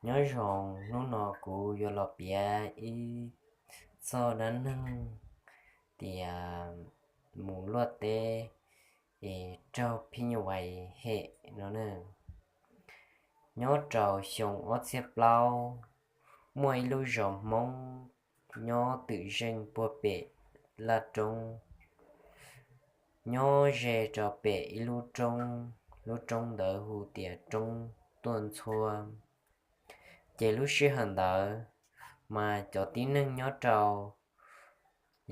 Nyob zoo, hnub no kuv yuav los piav ib txoj dab neeg tias mus luaj teb es raug phib nyuj vais hem no ne. Nyob rau xyoo ob txhiab plaub, muaj ib lub zos Hmoob nyob twm zeej puag pem laj roob, nyob ze rau pem ib lub roob, lub roob ntawd hu tias roob Tuaj Ntxhuab. Ces lub sij hawm ntawd mas cov tib neeg nyob rau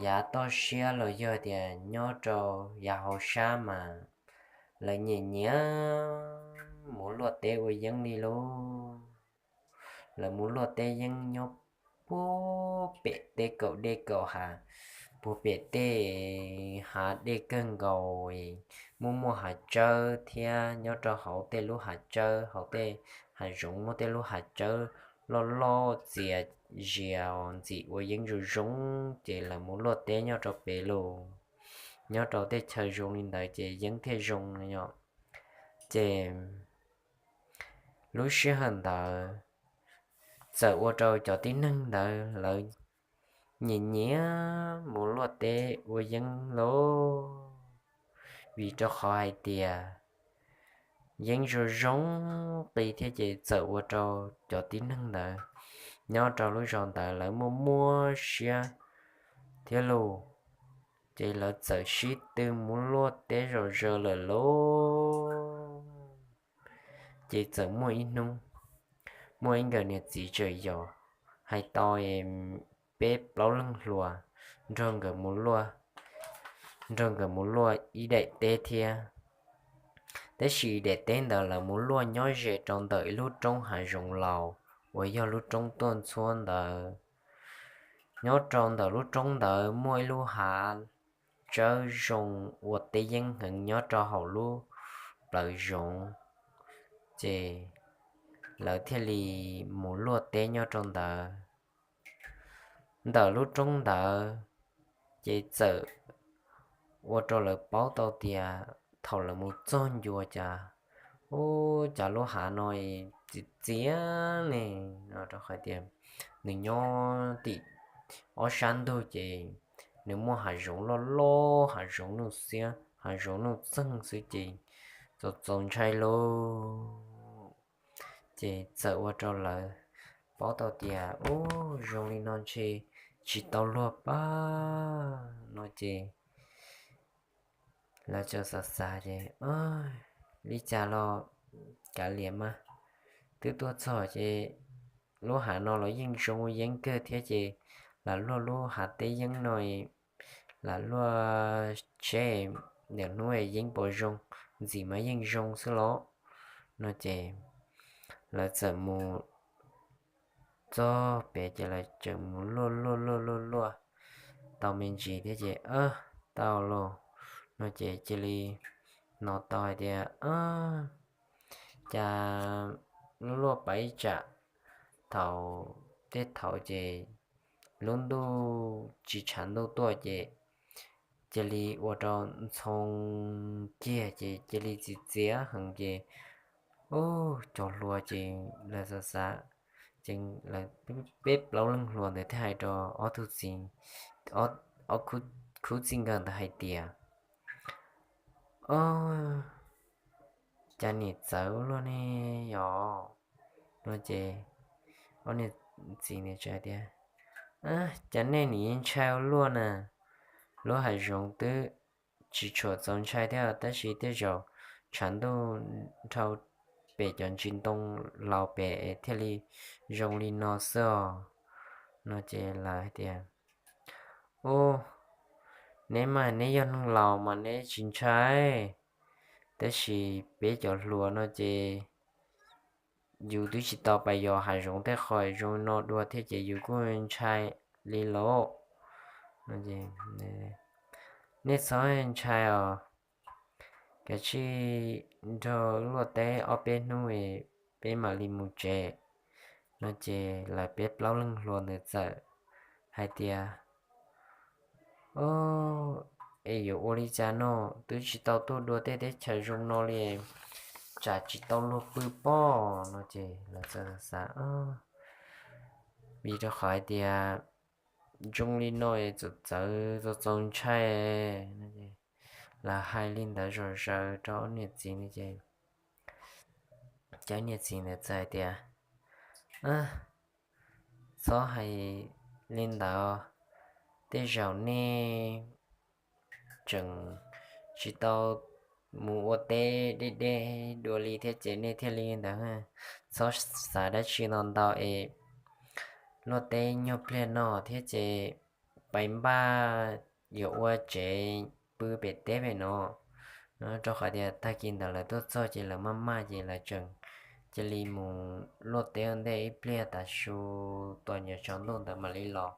yav toj siab los yog tias nyob rau yav hauv sab mas lawv nyiam nyiam mus luaj teb ua yeeb li lauj. Lawv mus luaj teb yeeb nyob puag pem tej kaum dej kaum hav, puag pem tej hav dej kawg nkaus, muaj muaj hav tsawb thiab nyob rau hauv tej lub hav tsawb, hauv tej hav zoov muaj tej lub hav tsawb loj loj txias zias ntxim ua yeeb zoo zoo, ces lawv mus luaj teb nyob rau pem lauj. Nyob rau tej chaw zoo li ntawd ces yeeb thiaj zoo no. Ces lub sij hawm ntawd txawm ua rau cov tib neeg ntawd lawv nyiam nyiam mus luaj teb ua yeeb lauj, vim rau qhov hais tias yeeb zoo zoo qis thiab ces txawm ua rau cov tib neeg ntawd nyob rau lub zos ntawd lawv muaj muaj siab thiab lauj. Ces lawv txawm sib tw mus luaj teb zom zaws lawm lauj. Ces txawm muaj ib hnub, muaj ib nkawm niam txiv txawm yos, hais tau peb plaub leeg hluas, nrog nkawd mus luaj, nrog nkawd mus luaj ib daim teb thiab. Tab sis daim teb ntawd lawv mus luaj nyob ze rau ntawm ib lub roob hav zoov laus uas yog lub roob Tuaj Ntxhuab ntawd. Nyob rau ntawm lub roob ntawd muaj ib lub hav tsawb zoo ua teb yeeb heev nyob rau hauv lub plawv zoov, ces lawv thiaj li mus luaj teb nyob rau ntawd. Ntawm lub roob ntawd ces txawm ua rau lawv paub tau tias thaum lawv mus txog ncua cas, ub, cas lub hav no txias txias ne, no rau qhov tias nws nyob tim ob sab ntug ces nws muaj hav zoov loj loj, hav zoov nuj xiab, hav zoov nuj txeeg xwb ces txaus txaus ntshai lauj. Ces txawm ua rau lawv paub tau tias, ub, zoo li no ntshe tsis tau luag pab no ces lawv txawm xav xav ces, li cas los kav liam mas, twb tuaj txog ces lub hav no los yeej zoo ua yeeb kawg thiab ces lam luaj lub hav teb yeeb no, lam luaj seb ntawm hnub yeeb puas zoo, ntxim mas yeej zoo xwb los, no ces lawv txawm mus txog pem ces lawv txawm mus luaj luaj luaj luaj luaj tau me ntsis thiab ces, tau los, no ces cia li hnov tau hais tias, cas luaj luaj pab ib tsam thaum, tej thaum ces lub ntuj tsis tshav ntuj tuaj ces cia li ua rau ntxhoo kiag ces cia li txias txias heev ces, ub, cov hluas ces lawv xav xav, ces lawv peb plaub leeg hluas ntawd thiaj hais rau ob tug txiv, ob khub txij nkawm ntawd hais tias, o, cas niam txawv ua luaj ne yom, no ces ob niam txiv ntawd hais tias, cas nej nim ntshai ua luaj na, lub hav zoov twb tsis tshua txaus ntshai thiab tab sis tej zaum tshav ntuj dhau pem cov ntsis ntoo laus pem thiaj li zoo li no xwb os, no ces lawv hais tias, ub, neb mas neb yog neeg laus mas neb tsis ntshai, tab sis peb cov hluas no ces yus twb tsis tau pas yos hav zoov tej qhov zoo no dua thiab ces yus kuj ntshai li lauj. Nej txhob ntshai os, kav tsij nrog luaj teb ob peb hnub es peb mam li mus tsev, no ces lawv peb plaub leeg hluas ntawd txawm hais tias, o, es yuav ua li cas no, twb tsis tau tuaj dua tej teb chaws zoo no li, tsam tsis tau luag pw pob no ces lawv txawm xav, vim rau qhov hais tias zoo li no txawm txawv txaus txaus ntshai. Lawv hais li ntawd zom zaws rau ob niam txiv no ces cov niam txiv ntawd txawm hais tias, txhob hais li ntawd, tej zaum nej tseem tsis tau mus ua teb deb deb dua li thiab ces nej thiaj li ntawd. Txhob xav dab tsi no ntau es luaj teb nyuag pliag no thiab ces pais npaj yuav ua tsev pw pem teb pem no. Rau qhov tias tag kis ntawd lawv tuaj txog ces lawv maj maj ces lawv tseem cia li mus luaj teb ua ntej ib pliag tav su tos nyias tsaus ntuj ntawd mam li los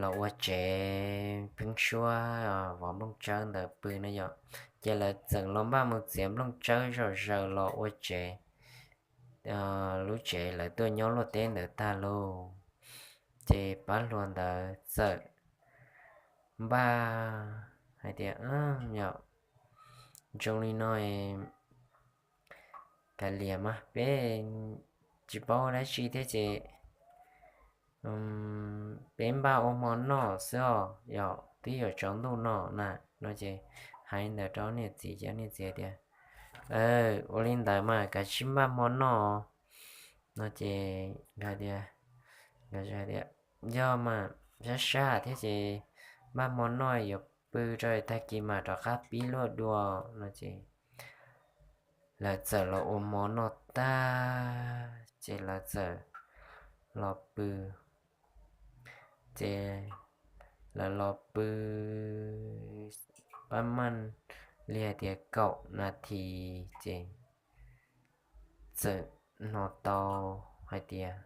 los ua tsev pheeb suab vov nplooj tsawb ntawd pw no yom. Ces lawv txawm los npaj mus txiav nplooj tsawb zom zaws los ua tsev. Lub tsev lawv tuaj nyob luaj teb ntawd tag lauj, ces pab hluas ntawd txawm npaj hais tias, yog zoo li no kav liam mas peb tsis paub ua dab tsi thiab ces peb npaj ua hmo noj xwb os, yog twb yuav tsaus ntuj no na. No ces hais ntawd rau niam txiv ces niam txiv tias, ua li ntawd mas kav tsij npaj hmo noj. No ces nkawd tias, yog mas sab sab thiab ces npaj hmo noj yuav pw rau tag kis mas rov qab pib luaj dua no ces lawv txawm los ua hmo noj tag ces lawv txawm los pw. Ces lawv los pw pab maj li hais tias kaum nas this ces txawm hnov tau hais tias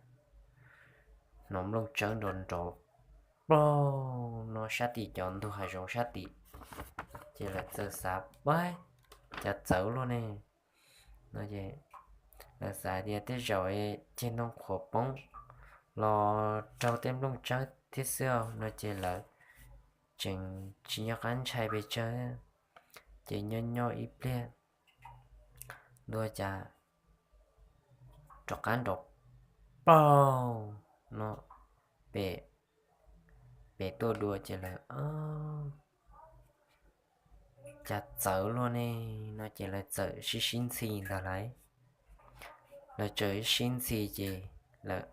hnov nplooj tsawb nrov nrov plaug no sab tim cov ntug hav zoov sab tim. Ces lawv txawm xav, pab, cas txawv luaj ne. No ces lawv xav tias tej zaum ceg ntoo qhuav poob los raug tej nplooj tsawb thiab xwb no ces lawv tseem tsis nco qab ntshai pes tsawg. Ces nyob nyob ib pliag ntua cas rov qab nrov plaug no pem, pem tuaj dua ces lawv, cas txawv luaj ne. No ces lawv txawm sib sib ntxhi ntag lauj. Lawv txawm sib ntxhi ces lawv,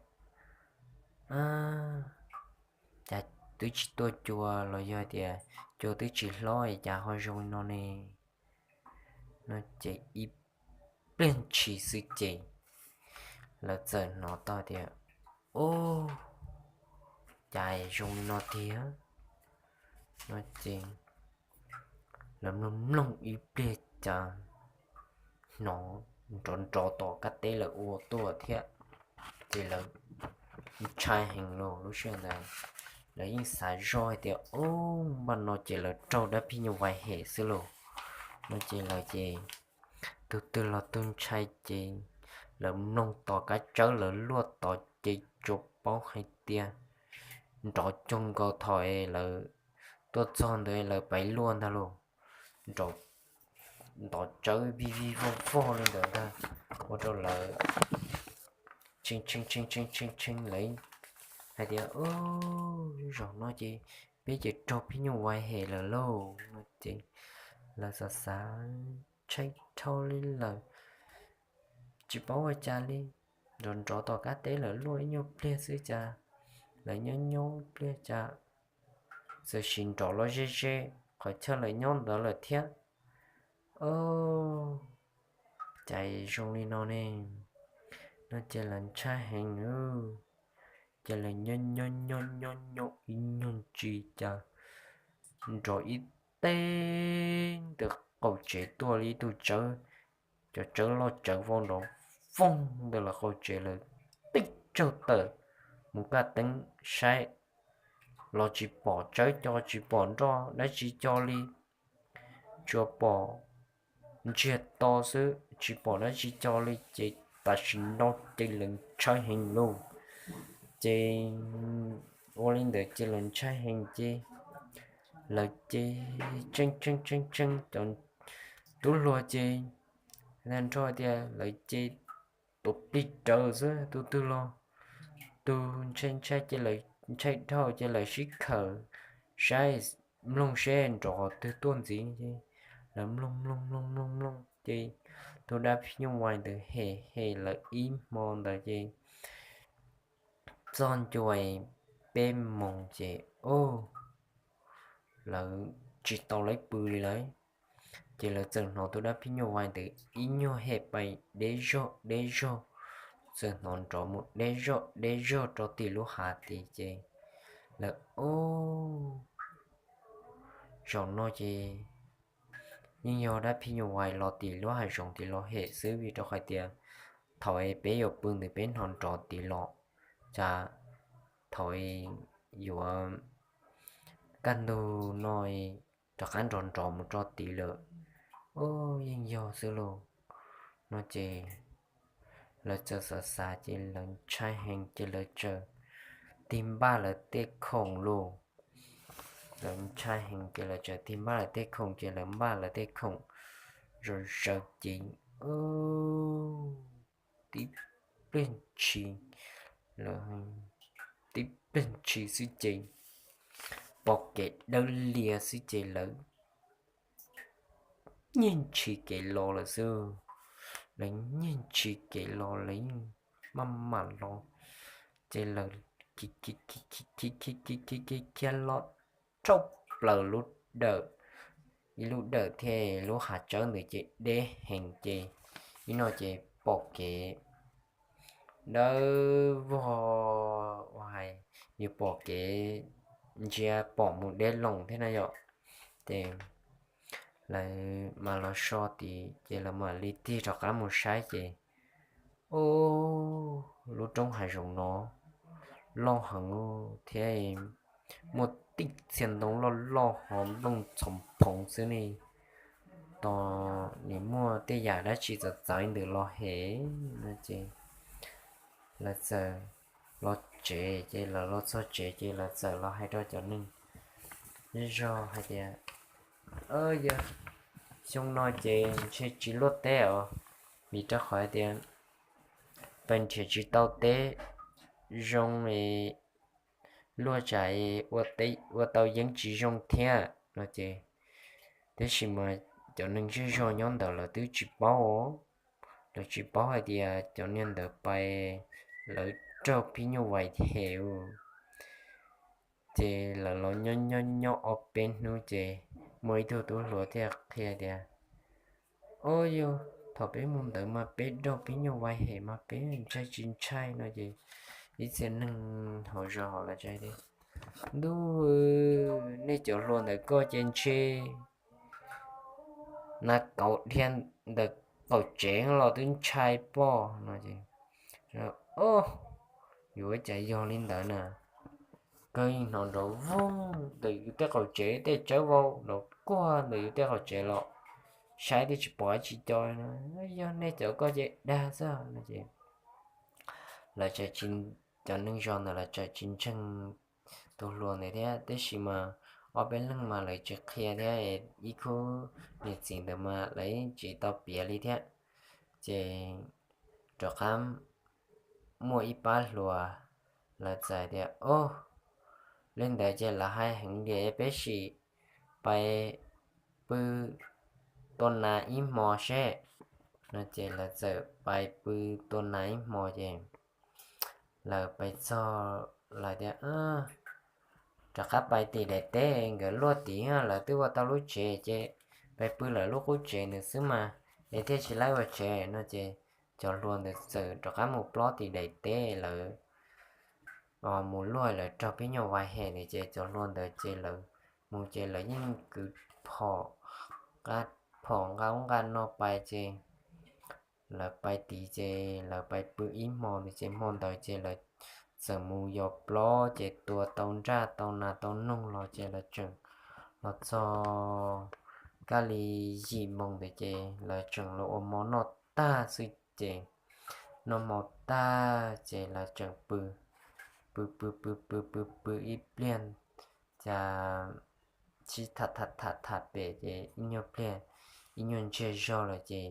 cas twb tsis tuaj cua los yog tias cua twb tsis hlob es cas ho zoo li no ne. No ces ib pliag ntshis xwb ces lawv txawm hnov tau tias, ub, cas zoo li no tiag. No ces lawv mloog mloog ib pliag cas hnov nrov nrov tom kab teb lawv ua tuaj thiab. Ces lawv ntshai heev lauj, lub sij hawm ntawd lawv yeej xav zoj hais tias, ub, npaj no ces lawv raug dab phim nyuj vais hem xwb lauj. No ces lawv ces tus twg los tus ntshai ces lawv mloog tom kab tsawb lawv luaj tod ces tsuas paub hais tias nrov cuag nkaus thaum es lawv tuaj txog ntawd lawv pib luaj ntag lauj. Nrov tsawb vij vij vog vog li ntawd ntag, ua rau lawv tshee tshee tshee tshee tshee lawv hais tias, zaum no ces peb ces raug phim nyuj vais hem lawm lauj. No ces lawv xav xav tshaib dhau li lawm, tsis paub ua cas li. Nrov nrov tom kab teb lawv luaj ib nyuag pliag xwb cas lawv nyob nyob pliag cas txawm sim nrov los ze ze qhov chaw lawv nyob ntawd lawm thiab. Ov, cas zoo li no ne? No ces lawv ntshai heev, ces lawv nyob nyob nyob nyob nyob ib nyuag ntsis cas nrov ib teg ntawm qaum tsev tuaj li ib tug tsawb, cov tsawb loj tsawv vau nrov voog ntawm lawv qaum tsev, lawv tib tsaug tawm mus kaj teeb saib los tsis pom tsawb co tsis pom nroj dab tsi co li, tsuas pom ntsiag to xwb tsis pom dab tsi co li ces tam sim no ces lawv ntshai heev lauj. Ces ua li ntawd ces lawv ntshai heev ces lawv ces tseeb tseeb tseeb tseeb cov tub hluas ces nrog tias lawv ces tus plig raws xwb, tus twg los tus ntshai ntshai ces lawv ntshai dhau ces lawv sib khawm saib, mloog seb nrov twg tuaj ntxiv ces lawv mloog mloog mloog mloog mloog ces tus dab phim nyuj vais ntawd hem hem lawv ib hmo ntawd ces txog ncua peb moos ces lawv tsis tau lawv pw li lawm. Ces lawv txawm hnov tus dab phim nyuj vais ntawd ib nyuag hem pais deb zog deb zog, txawm hnov nrov mus deb zog deb zog rau tim lub hav tid ces lawv ub, zaum no ces yeej yog dab phim nyuj vais los tim lub hav zoov tim los hem xwb, vim rau qhov tias thaum peb yuav pw ntawd peb hnov nrov tid los, cas thaum yuav kaj ntug no rov qab nrov nrov mus rau tid lawm, ub, yeej yog xwb lauj. No ces lawv txawm xav xav ces lawv ntshai heev ces lawv txawm tig npaj lawv tej khoom lauj. Lawv ntshai heev ces lawv txawm tig npaj lawv tej khoom ces lawv npaj lawv tej khoom zom zaws ces tib pliag ntshis, tib pliag ntshis xwb ces pom kev dawb lias xwb ces lawv nyiag ntshis kev los lawm xwb. Lawv nyiag ntshis kev los lawv yeej maj mam los, ces lawv khiav khiav khiav los rau plaws lub dawm, ib lub dawm thiab lub hav tsawb ntawd ces deb heev ces ib no ces pom kev dawb vog, ua hais yus pom kev ntsia pom mus deb loo thiab na yom. Ces lawv mam los so tid ces lawv mam li tig rov qab mus saib ces, ub, lub roob hav zoov no loj heev thiab muaj tej txhia ntoo loj loj ho nplooj txhoov phoov xwb ne. Tos nws muaj tej yam dab tsi txawv txawv ntawm los hem no ces lawv txawm los tsev ces lawv los txog tsev ces lawv txawm los hais rau cov neeg zej zog hais tias, yog xyoo no ces ntshe tsis luaj teb os, vim rau qhov hais tias pes nrhiav tsis tau teb zoo es luaj tsam ua tau yeeb tsis zoo thiab no ces, tiam sis mas cov neeg zej zog nyob ntawd lawv twb tsis paub, lawv tsis paub hais tias cov niag ntawd pais lawv raug phim nyuj vais hem. Ces lawv los nyob nyob nyob ob peb hnub ces muaj ib tug tub hluas thiaj qhia tias, ub, yog thaum peb mus ntawd mas peb raug phim nyuj vais hem mas peb ntshai tsis ntshai no ces ib txhia neeg hauv zos hauv lawv tias, ntuj, nej cov hluas ntawd koj ces ntshe nas kauv dhia ntawm qaum tsev los twb ntshai pob no es, yuav ua cas yog li ntawd na. Kawg yeej hnov nrov voog ntawm yus tej qaum tsev, tej tsawb vau nrov kuag ntawm yus tej qaum tsev los, saib twb tsis pom dab tsi co no. Yog nej cov koj ces dag xwb no es lawv txawm tsis, cov neeg zos ntawd lawv txawm tsis ntseeg tus hluas ntawd thiab, tab sis mas ob peb leeg mas lawv tsis qhia thiab, ib khub niam txiv ntawd mas lawv tsis tau piav li thiab. Ces rov qab muaj ib pab hluas, lawv txawm tias, o, li ntawd ces lawv hais heev tias peb sim pais pw tua nas ib hmo seb no ces lawv txawm pais pw tua nas ib hmo ces lawv pais txog, lawv tias, rov qab pais tim daim teb, nkawd luaj tid, lawv twb ua tau lub tsev ces pais pw lawv lub qub tsev ntawd xwb mas es thiaj tsis laib ua tsev no ces cov hluas ntawd txawm rov qab mus plob tim daim teb lawv mus luaj lawv raug phim nyuj vais hem ntawd ces cov hluas ntawd ces lawv mus ces lawv yeej kwv phom, phom nqa ub nqa no pais ces lawv pais tid ces lawv pais pw ib hmo ntawd ces hmo ntawd ces lawv txawm mus yos plob ces tua tau nraj tau nas tau noog los ces lawv tseem los txog kaj li yim moos ntawd ces lawv tseem los ua mov noj tag xwb ces noj hmo tag ces lawv tseem pw, pw pw pw pw pw pw ib pliag, cas sib tham tham tham tham pem ces ib nyuag pliag ib nyuag ntsiag zog lawm ces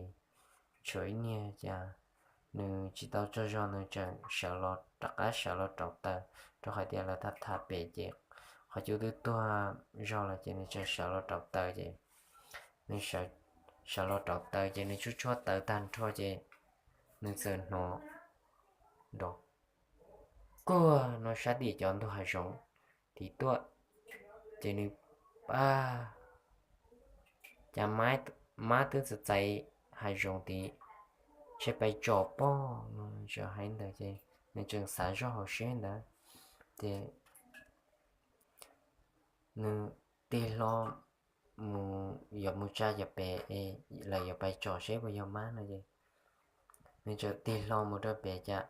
tshuav ib niag cas nws tsis tau tsaug zog, nws tseem sawv los rov qab sawv los rauv taws, rau hais tias lawv tham tham pem ces qhov cub twb tuag zog lawm ces nws tseem sawv los rauv taws ces nws sawv los rauv taws ces nws tshuab tshuab taws tag nrho ces nws txawm hnov nrov kuag no sab tim cov ntug hav zoov tid tuaj. Ces nws, a, cas mab twb txais txais hav zoov tid, tseg pais tsom pog no, nws tseem hais ntawd ces nws tseem xav zoj hauv siab ntawd ces nws tig hlo mus, yuav mus tsa cov pem es lawv yuav pais tsom seb puas yog mab no es nws txawm tig hlo mus rau pem cas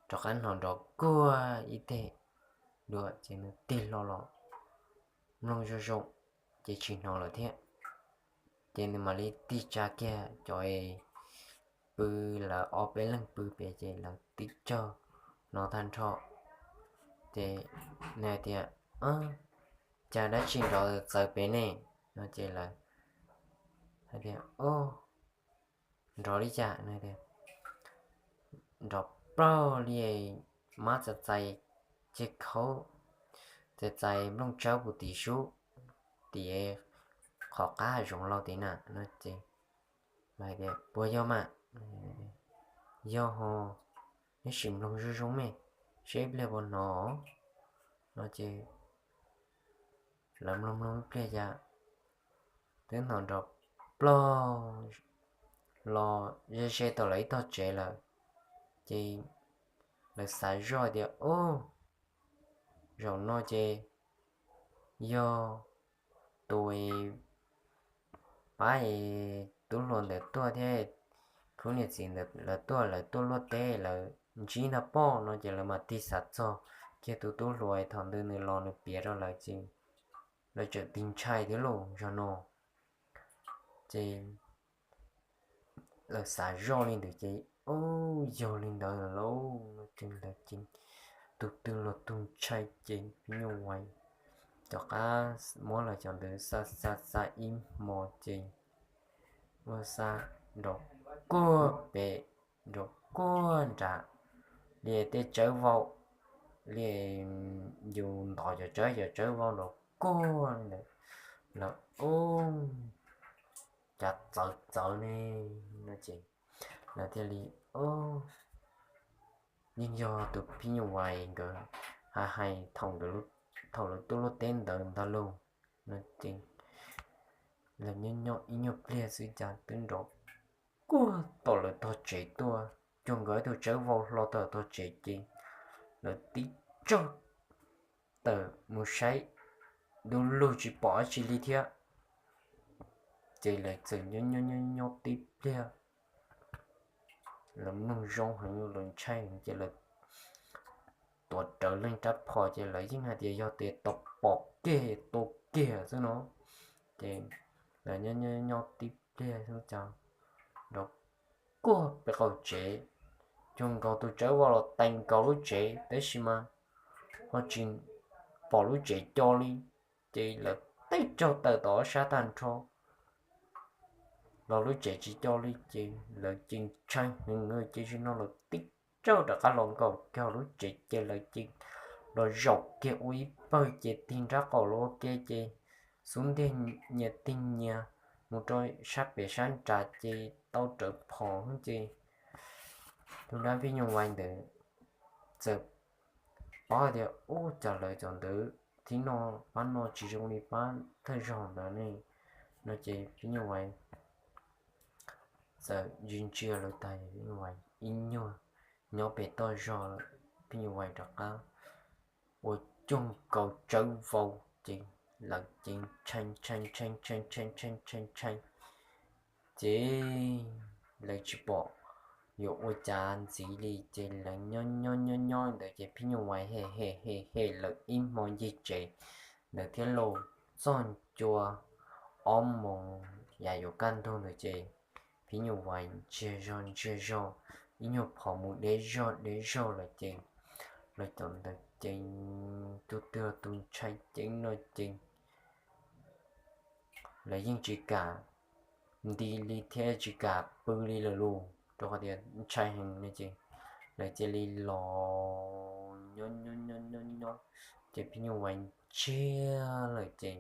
rov qab hnov nrov kuag ib teg dua ces nws tig hlo los mloog zoo zoo ces tsis hnov lawm thiab. Ces nws mam li tig tsa kiag cov pw, lawv ob peb leeg pw pem ces lawv tib tsaug no tag nrho ces nws hais tias, cas dab tsi nrov txawv pem ne no ces lawv hais tias, nrov li cas no tias nrov plaug li mab txais txais ceg khaub, txais txais nplooj tsawb puv tim sub, tim qhov qab hav zoov laus tid na no ces lawv hais tias puas yog mas, yog ho, neb sim mloog zoo zoo me, seb ib pliag puas hnov no ces lawv mloog mloog ib pliag cas twb hnov nrov plaug los ze ze tau lawv ib tog tsev lawm ces lawv xav zoj tias, o, zaum no ces yog tus pab es tub hluas ntawd tuaj thiab khub niam txiv ntawd lawv tuaj, lawv tuaj luaj teb lawv ntsib ntag pob no ces lawv mam tig xav txog kiag tus tub hluas thaum ntawd nws los nws piav rau lawv ces lawv tseem tig ntshai thiab lauj zaum no ces lawv xav zoj li ntawd ces, o, yog li ntawd lauj no ces lawv ces tus twg los tus ntshai ces phim nyuj vais rov qab muab lawv cov ntawd xa xa xa ib hmo ces ua xa nrov kuag pem, nrov kuag nram li tej tsawb vau li yus ntov cov tsawb, cov tsawb vau nrov kuag li ntawd lawm, o, cas txawv txawv ne no ces lawv thiaj li, o, yeej yog tus phim nyuj vais nkawd hais hais thaum nkawd, thaum lawv tuaj luaj teb ntawd ntag lauj no ces lawv nyob nyob ib nyuag pliag xwb cas twb nrov kuag tom lawv tog tsev tuaj, cuag nkawd ib tug tsawb vau hlo tom tog tsev ces lawv tib tsaug tawm mus saib du lug tsis pom dab tsi li thiab. Ces lawv txawm nyob nyob nyob nyob tib pliag, lawv mloog zoo heev, lawv ntshai heev ces lawv tuav rawv leej rab phom ces lawv yeej hais tias yog tias tau pom kiag tua kiag xwb no. Ces lawv nyob nyob nyob tib pliag xwb cas nrov kuag pem qaum tsev, cuag nkaus tus tsawb vau los tees nkaus lub tsev tab sis mas ho tsis pom lub tsev co li. Ces lawv tib tsaug tawm tom ob sab tag nrho los lub tsev tsis co li ces lawv ces ntshai heev ces zaum no lawv tib tsaug rov qab los nkaum kiag lub tsev ces lawv ces los zaum kiag ua ib pawg ces tig nrab qaum los ua ke ces xub ntiag nyias tig nyias mus rau sab pem sab nrad ces tau rawv phom ces tus dab phim nyuj vais ntawd txawm paub tias ub cas lawv cov ntawd thib no pab no tsis zoo li pab thawj zaug ntawd ne no ces phim nyuj vais txawm ntsia ntsia lawv tas, phim nyuj vais ib nyuag nyob pem toj zog, phim nyuj vais rov qab ua cuag nkaus tsawb vau ces lawv ces ntshai ntshai ntshai ntshai ntshai ntshai ntshai ntshai ces lawv tsis pom yuav ua cas ntxiv li ces lawv nyob nyob nyob nyob ntawd ces phim nyuj vais hem hem hem hem lawv ib hmo ncig tsev ntawd thiab lauj. Txog ncua ob moos yam yuav kaj ntug ntawd ces phim nyuj vais ntsiag zog ntsiag zog, ib nyuag phom mus deb zog deb zog lawm ces lawv cov ntawd ces tus twg los tus ntshai ceeb no ces lawv yeej tsis kam nti li thiab tsis kam pw li lawm lauj, rau qhov tias ntshai heev no ces lawv cia li los nyob nyob nyob nyob nyob, ces phim nyuj vais ntsiag lawm ces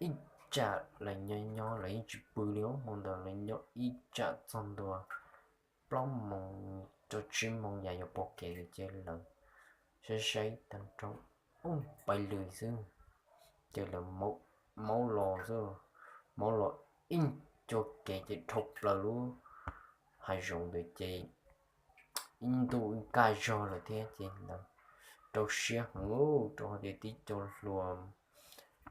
ib tsam lawv nyob nyob lawv yeej tsis pw li, hmo ntawd lawv nyob ib tsam txog ntua plaub moos rau tsib moos yam yuav pom kev lawm ces lawv saib saib tag nrho, ub, pais lwm xwb, ces lawv maub los xwb, maub los ib co kev ces dhau plaws lub hav zoov ntawd ces ib ntuj kaj zog lawm thiab ces lawv rau siab heev rau hais tias tib co hluas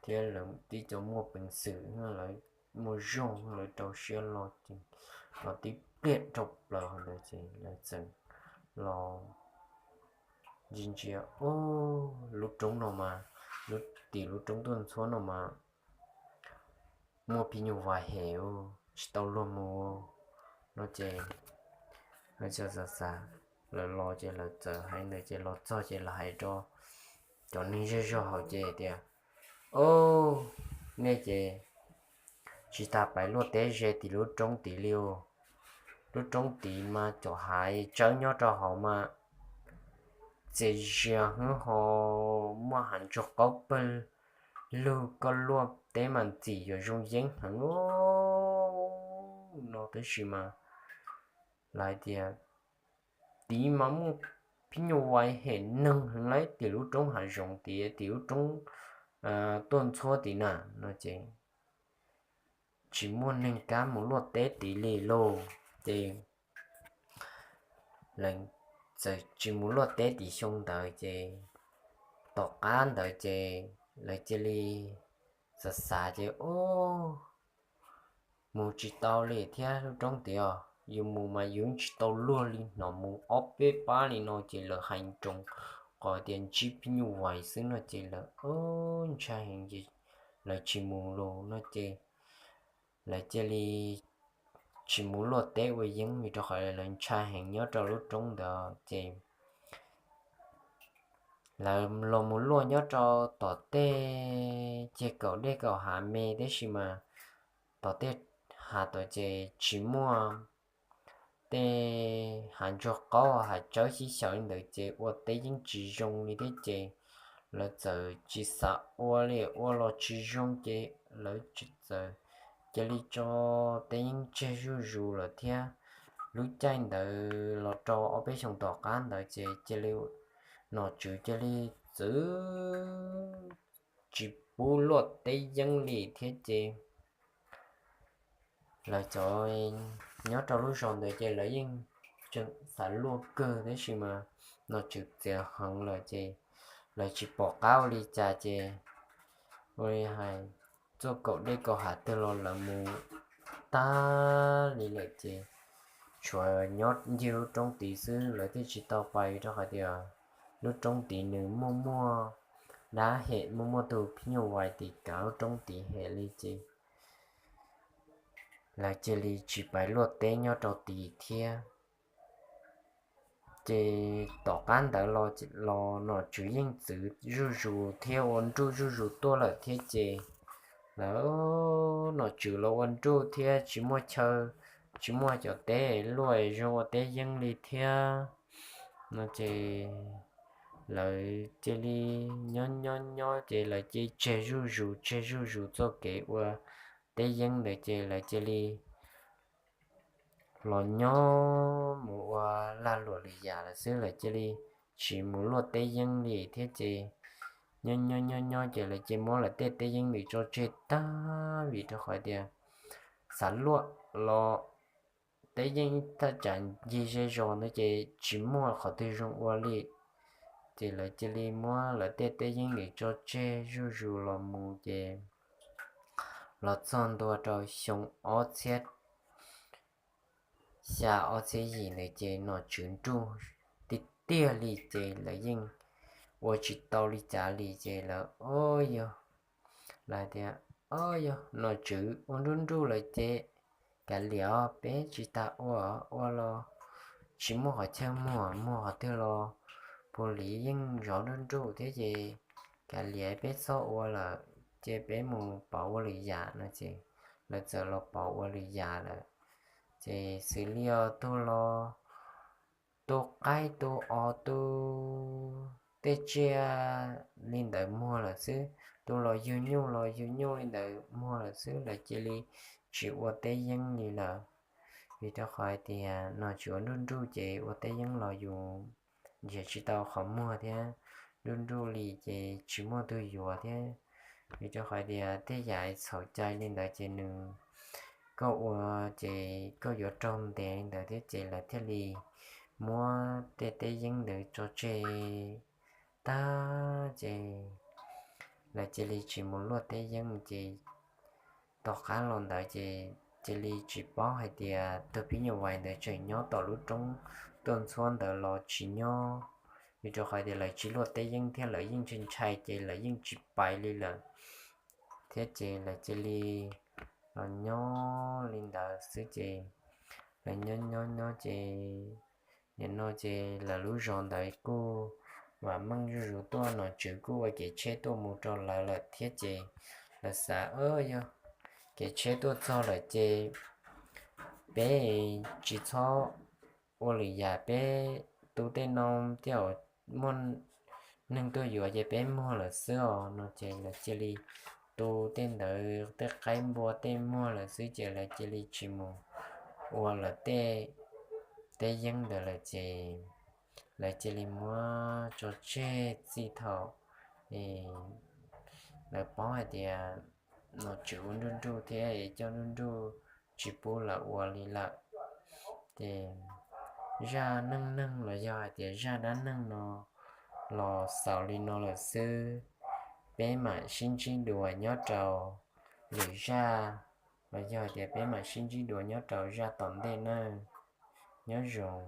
thiab lawv tib co muaj peev xwm, lawv muaj zog, lawv rau siab los ces los tib pliag dhau plaws hauv ntawd ces lawv txawm los ntsia ntsia, ub, lub roob no mas, lub tim lub roob tuaj ntxhuab no mas muaj phim nyuj vais hem, tsis tau luag mus no ces lawv txawm xav xav, lawv los ces lawv txawm hais ntawd ces los txog ces lawv hais rau cov neeg zej zog hauv ces tias, ub, nej ces tsis tas pais luaj teb ze tim lub roob tid li os. Lub roob tid mas cov hav tsawb nyob rau hauv mas txias zias hwb ho, muaj hav ntsuag qaub pawg lug, koj luaj teb mas ntxim yuav zoo yeeb heev no tab sis mas lawv hais tias tid mas muaj phim nyuj vais hem neeg heev lawm tim lub roob hav zoov tid, tim lub roob tuaj ntxhuab tid na no ces tsis muaj neeg kam mus luaj teb tid li lauj. Ces lawv txawm tsis mus luaj teb tim xyoo ntawd ces tom qab ntawd ces lawv cia li xav xav ces, ub, mus tsis tau li thiab lub roob tid os, yus mus mas yus tsis tau luag li, hnov mus ob peb pab li no ces lawv hais nroos qhov tias ntsib phim nyuj vais xwb no ces lawv ntshai heev ces lawv tsis mus lawm no ces lawv cia li tsis mus luaj teb ua yeeb vim rau qhov lawv ntshai heev nyob rau lub roob ntawd ces lawv los mus luaj nyob rau tom tej ceg kaum dej kaum hav me tab sis mas tom tej hav tod ces tsis muaj tej hav ntsuag qaub hav tsawb xib xyaw li ntawd ces ua teb yeeb tsis zoo li thiab ces lawv txawm tsis xav ua li, ua los tsis zoo ces lawv txawm cia li tso teb yeeb tseg zuj zus lawm thiab. Lub caij ntawd los rau ob peb xyoos tom qab ntawd ces cia li nom tswv cia li txwv tsis pub luaj teb yeeb li thiab ces lawv cov nyob rau lub zos ntawd ces lawv yeej tseem xav luaj kawg tab sis mas nom tswv txiav heev lawm ces lawv tsis pom qab ua li cas ces ua li hais txoj kaum dej kaum hav twg los lawv mus tag li lawm ces tshuav nyob ncig lub roob tid xwb, lawv thiaj tsis tau pais rau qhov tias lub roob tid nws muaj muaj dab hem, muaj muaj tus phim nyuj vais tim kav lub roob tid hem li ces lawv cia li tsis pais luaj teb nyob rau tid thiab. Ces tom qab ntawd los nom tswv yeej txwv zuj zus thiab ua nruj zuj zus tuaj lawm thiab ces lawv, nom tswv los ua nruj thiab tsis muaj chaw, tsis muaj cov teb luaj zoo ua teb yeeb li thiab no ces lawv cia li nyob nyob nyob ces lawv cia li tseg zuj zus, tseg zuj zus txoj kev ua teb yeeb ntawd ces lawv cia li los nyob mus ua lag luam lwm yam lawm xwb, lawv cia li tsis mus luaj teb yeeb li thiab ces nyob nyob nyob nyob ces lawv cia li muab lawv tej teb yeeb ntawd tso tseg tag vim rau qhov tias xav luaj los teb yeeb thaj tsam ncig zej zos ntawd ces tsis muaj qhov twg zoo ua li. Ces lawv cia li muab lawv tej teb yeeb ntawd tso tseg zuj zus los mus ces los txog ntua rau xyoo ob txhiab xya ob txhiab yim ntawd ces nom tswv nruj tiag tiag li ces lawv yeej ua tsis tau li cas li ces lawv, o, yog lawv tias, o, yog nom tswv ua nruj nruj lawm ces kav liam os, peb tsis tas ua, ua los tsis muaj qhov chaw muag, muag qhov twg los puag li yeej zov nruj nruj thiab ces kav liam peb txhob ua lawm ces peb mus pauv ua lwm yam no ces lawv txawm los pauv ua lwm yam lawm. Ces xws li os, tus los tus qaib tus os tus tej tsiaj li ntawd muag lawm xwb, tus los yug nyuj los yug nyuj li ntawd muag lawm xwb, lawv cia li tsis ua teb yeeb li lawm. Vim rau qhov hais tias nom tswv ua nruj nruj ces ua teb yeeb los yus nrhiav tsis tau qhov muag thiab, nruj nruj li ces tsis muaj tug yuav thiab. Vim rau qhov tias tej yam txhaum cai li ntawd ces nws, koj ua ces koj yuav raug ntes li ntawd thiab ces lawv thiaj li muab tej teb yeeb ntawd tso tseg tag ces lawv cia li tsis mus luaj teb yeeb ces tom qab los ntawd ces cia li tsis paub hais tias tus phib nyuj vais ntawd tseem nyob tom lub roob tuaj ntxhuab ntawd los tsis nyob. Vim rau qhov tias lawv tsis luaj teb yeeb thiab lawv yeej ntshai ntshai ces lawv yeej tsis pais li lawm thiab ces lawv cia li los nyob li ntawd xwb ces lawv nyob nyob nyob ces nim no ces lawv lub zos ntawd kuj vam meej zuj zus tuaj, nom tswv kuj ua kev tsheb tuaj mus rau lawv lawm thiab ces lawv xav, yog kev tsheb tuaj txog lawm ces peb tsis txhob ua lwm yam, peb tu tej no thiab, muaj neeg tuaj yuav ces peb muag lawm xwb os no ces lawv cia li tu tej ntawd tej qaib npua tej muag lawm xwb ces lawv cia li tsis mus ua lawv tej teb yeeb ntawd lawm ces lawv cia li muab tso tseg txij thaum lawv paub hais tias nom tswv ua nruj nruj thiab coj nruj nruj tsis pub lawv ua li lawm. Ces zaj neej neeg los yog hais tias zaj dab neeg no los xaus li no lawm xwb. Peb mam sib ntsib dua nyob rau lwm zaj, los yog hais tias peb mam sib ntsib dua nyob rau zaj tom ntej nawb. Nyob zoo.